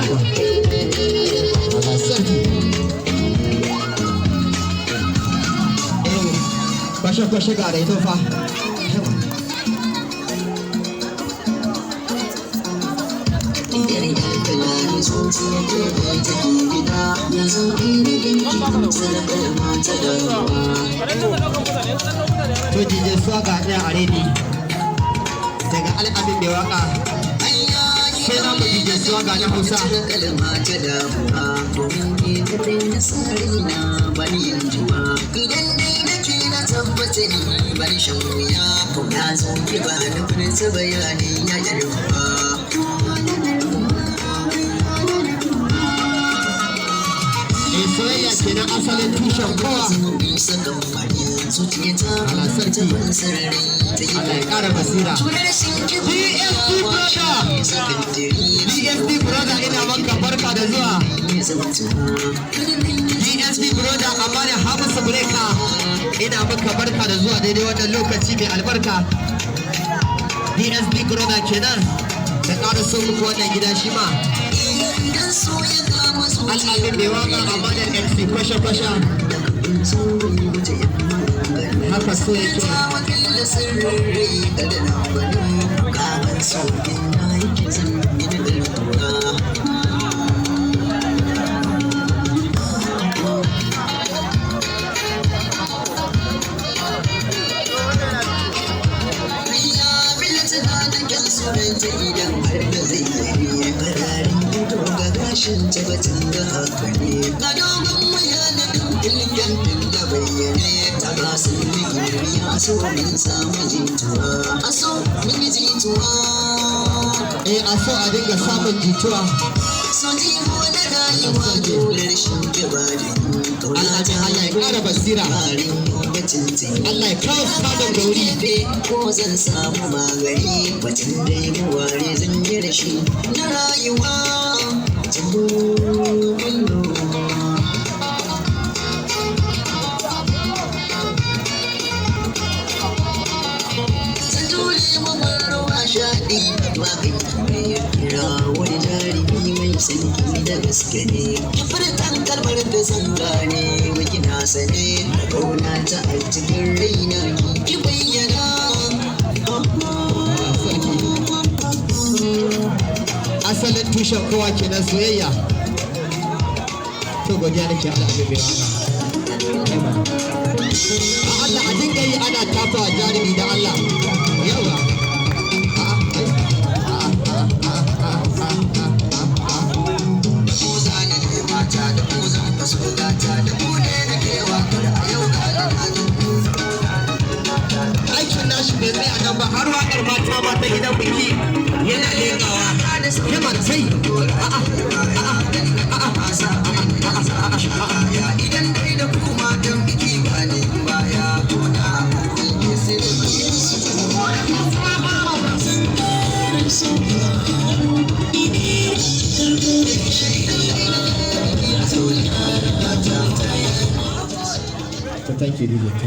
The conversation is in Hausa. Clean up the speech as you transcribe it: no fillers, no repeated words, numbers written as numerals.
Allah sarki. Eh, kwashe kwashe ga da ito fa. To DJ Swagger ɗaya a rediyo daga Al'amin Mai Waka sai na mu DJ Swagger na Hausa. Kalma ta damuwa domin ke kadai na sari na bani yanjuwa idan dai nake na tabbata ni bani shan wuya ko na zo ki ba na furta bayani ya yarwa. Eh, soyayya kenan, asalin tushen kowa. Allah sarki, Allah ya ƙara basira. DSP brother, DSP brother, ina maka barka da zuwa. DSP brother, amma da Hamisu Breaker, ina maka barka da zuwa daidai wannan lokaci mai albarka. DSP brother kenan da ƙara so muku wannan gida shi ma. Al'amin Mai Waka, Amanar MC kwashe kwashe, haka so yake. Idan har da zai yi fararen ido ga gashin tabbatin da haka ne ga dogon wuya da dukkan din da bayyane ta ba sun yi girbi a so min samu jituwa, a so min jituwa. Eh, a so a dinga samun jituwa. So jigo na rayuwa dole rashin gaba da Allah Allah ya ƙara basira. Allah ya kawo samun da wuri. Ko zan samu magani batun da yi ware zan yi rashi na rayuwa. Tabo. Zan jure mamar ruwa shaɗi magani ne kira wani jarumi mai sanki da gaske ne ki furtan kalmar da zan gane wa kina sane da kauna ta a cikin raina ki bayyana. Sarki, asalin tushen kowa kenan, soyayya. To, godiya nake, Al'amin Mai Waka. A Allah a dinga yi ana tafa jarumi da Allah yawa. Ko za na je mata da ku zan faso gata da ku ne nake wakar a yau ga na. Aikin nashi bai tsaya nan ba, har waƙar mata ma ta gidan biki yana leƙawa yamma sai a'a a'a. Idan dai da ku matan biki ba ne baya ko da ke sai da. To, thank you, DJ.